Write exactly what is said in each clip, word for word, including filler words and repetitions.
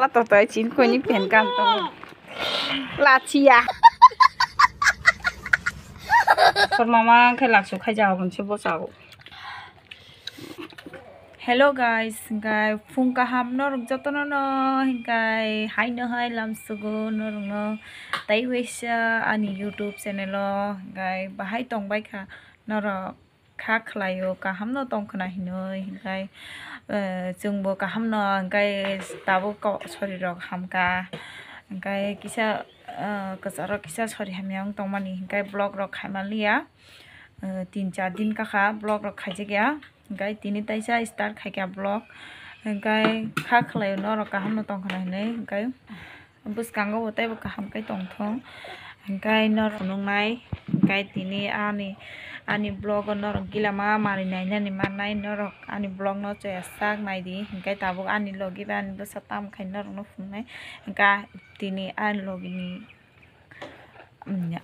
Pato to chin koni pen kam to. Lachia. Sor mama khe laksu khai ja hon se bo sao. Hello guys, hinkhe phung kaham norok jotono no, hinkhe haino hai lamsugo norokno tai waisa ani YouTube channel o, hinkhe bahai tongbai kha norok kha khlaio, kaham no tongkhna hinwi, hinkhe, eh, chwngbo kaham no, hinkhe tabuk ko-, sori rok hamkha, hinkhe kisa, eh, kwcharo kisa sori hamya wng tongmani, hinkhe vlog rok khaimaliya, eh, tin char din kakha vlog rok khaijakya. Hinkhe tini taisa start khaikha vlog. Hinkhe kha khlaio norok kaham no tongkhna hinwi. Hinkhe bwskango bo teibo kaham khe tongthong. Hinkhe norok phunuknai. Hinkhe tini ani, ani vlog o norok gila ma manwi nainani mannai. Norok ani vlog no chaya sak naidi. Hinkhe tabuk ani logi bai ani bwsa tamkhe norok no phunuknai. Hinkhe tini ani logi ni,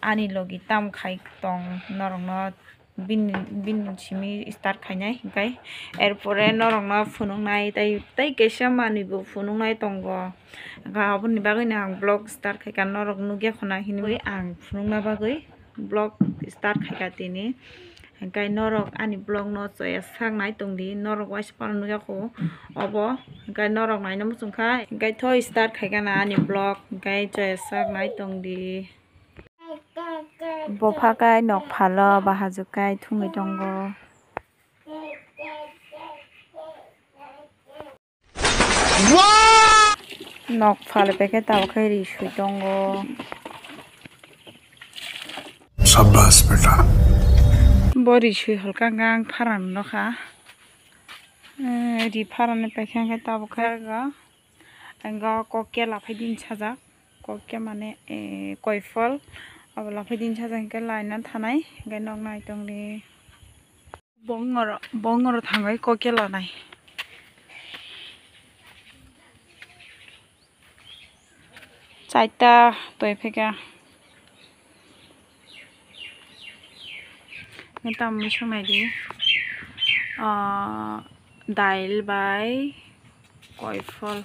ani logi tamkhai tong norok no. Bini, bini simi start khainai, hinkhe erpore norokno phunuknai, tei, tei kaisa manwibo phunuknai tongo. Hinkhe aboni bagwino ang vlog start khaikha, norok nukya khuna hinwi ang phunukna bagwi vlog start khaikha tini. Hinkhe norok ani vlog no chaya sak nai tongdi, norok waisa phano nukya kho obo, hinkhe norok naina muchungkha, hinkhe thoi start khaikha na ani vlog, hinkhe chaya sak nai tongdi. Bopha kai nok phalo, bahajwk kai thungwi tongo. Nok phal pekhe tabuk khe ri sui tongo. Sabbas beta. Bo ri sui holka gang pharan nokha. Eh, ri pharani pekhe khe tabuk khe. Ang kokya laphai din sajak, kokya mane, eh, koifol, abo laphai din sajak, hinkhe laina thanai, hinkhe nok nai tongdi. Bongoro, bongoro thangai kokya lanai. Chaita toi phika. Neta mui sung nai di. Ah, dail bai koifol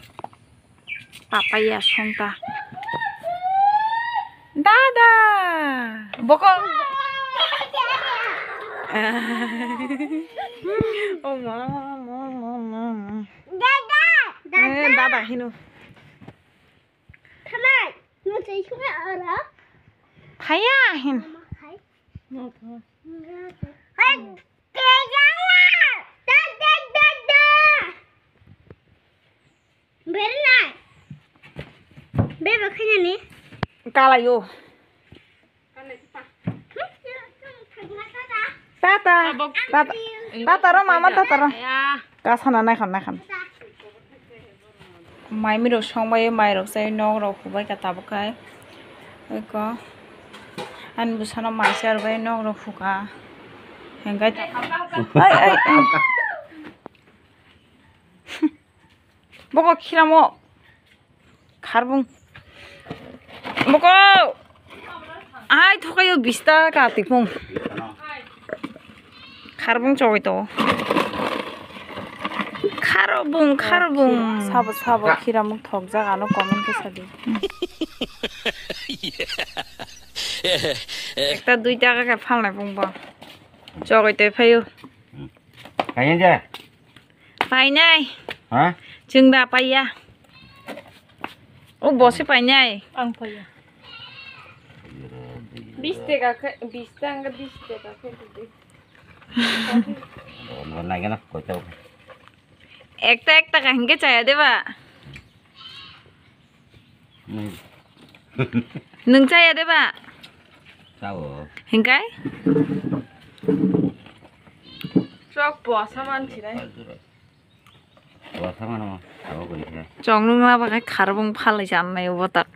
papaya songta. Dada! Boko. Oh, mama, mama, mama. Dada! Eh, dada hino. Thanai, nwng twi sungya oro? Thaya hin. Mama khai. Hai, tejala! Da, da, da, da! Bernai. Beba khainani? Kalayo. Tata. Tata. Tata ro mama, tata ro. Kasana naikhan, naikhan. Mai mirok songbai, mai rok chai, nok rok hubai ka tabuk khai. Eko. Ani bwsano mai char bai nok rok huka. Hengkai ta. Ai, ai, ai. Boko khiramo. Kharbung. Boko. Ai, thokayo bista ka tipung. Kharbung chogoi to. Kharbung, kharbung. Sabo, sabo, khiramuk thokjak ano comment khe sadi. Ekta dui taka khe phalnai bung bo. Chogoi to phaio. Kaya je? Painai. Ha? Chwng da paiya. O bo se painai. Ang paiya. Bis taka khe, bis taka, bis taka khe di. Nai gana koi tau. Ekta ekta ka hingke chaya de ba? Hmm. Nwng chaya de ba? Chao. Hingkai? Chok po saman chinai. Chok nung ma bakai kharbung phalai chan nai bo tak.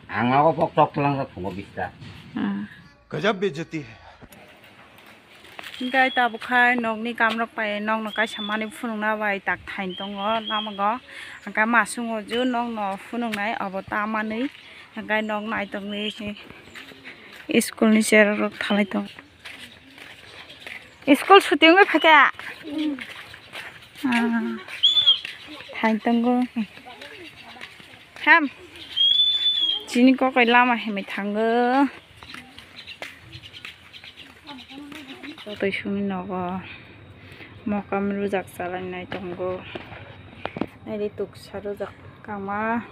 Ang ma ko pok chok lang sa thungo bista. Hmm. Gajab bejati hai. Hinkhe tabuk khai nokni kamrok pai nokno kaisa manwi phunukna bai tak thain tongo lamago. Hinkhe masung o ju nokno phunuknai obo ta manwi. Hinkhe nok naitokni school ni cherok rok thalai tongo. School suti wngwi phaikha. Ah, thain tongo. Tam. Chini kokai lama himai thango. Totoi sungni nogo mokam rujak chalainai tongo. Naidi tuksa rujak kama.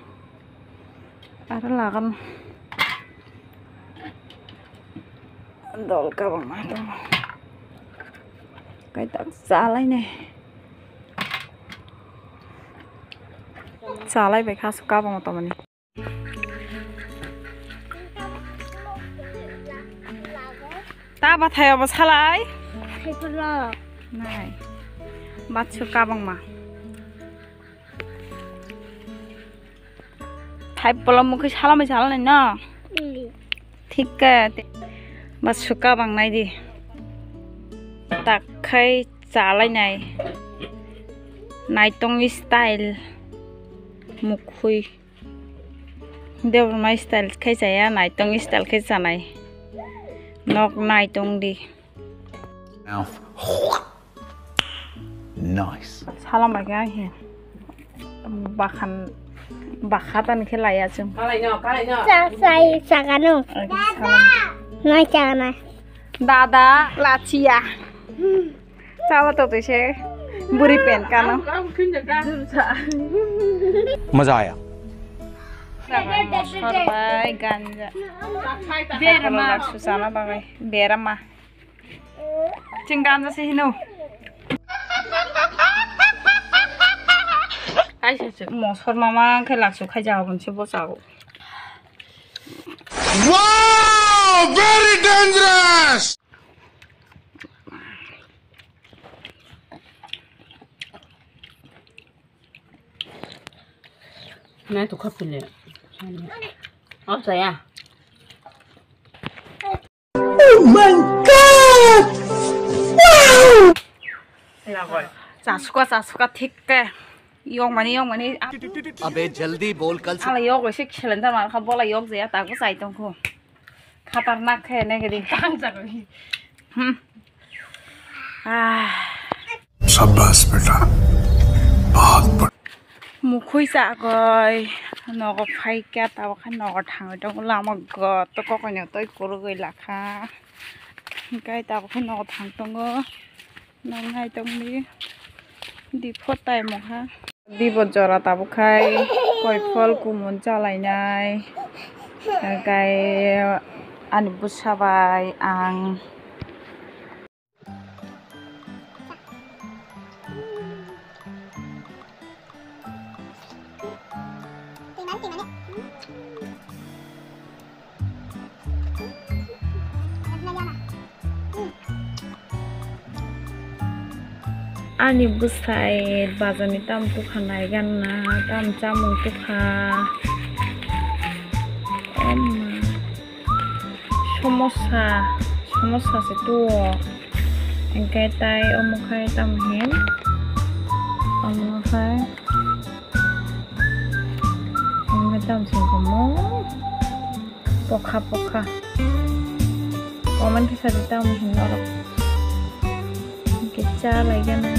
Aro lagan dol kabangma tongo. Kaitak chalainai. Chalai bai kha aswk kabangma tongmani. Ta bathai obo salai. Nai. Batsu kabangma. Thai polo mukhi salamai salanai no. Thik khe batsu kabang naidi. Tak khai chalainai. Naitong style mukhui. Debra mai style khai chaya, naitong style khai chanai. Nok naitong di. Mouth. Nice. Salam bai kha he. Bakhan, bakha tan khe laya chwng. Kalai no, kalai no. Sa, sai, sagano. Oke, salam. Noi sagana. Dada, lachia. Chaba to twi se buri pen kano. Maza aya. Mosor bai ganja. Berma. Susana bagai. Berma. Ching ganja se hino. Mosor mama khe laksu khai jago bonsi bo chago. Wow! Very dangerous! Nai to khapile. Oh, saya. Oh my God! Wow! Chasuka, chasuka, thik khe. Yok mani, yok mani. Abe, jaldi bol, kal se. Ala yok, se cylinder mar kha, bola yok jaya, ta ko sai tong kho. Khatarnak khe ne gedi. Tang jagoi. Hmm. Ah. Shabash beta. Bahut bad- Mukhui chagoi. Nogo phai kya, tabo khe nogo thangoi tongo. Lama go to kokoi no toi kurugoi lakha. Hinkhe tabo khe nogo thang tongo. Nang nai tongdi. Di photai mokha. Di bo jora tabuk khai koi phol kumun chalainai. Hinkhe ani bwsa bai ang. Ani bwsai bazar ni tam tukha nai gan na, tam chamung tukha. Oma. Somosa, somosa se tuo. Hinkhe tai omo khai tamo hin. Omo khai. Omo khai tamo sing komo. Pokha pokha. Comment khe sadi tamo hin norok. Hinkhe cha lai gana.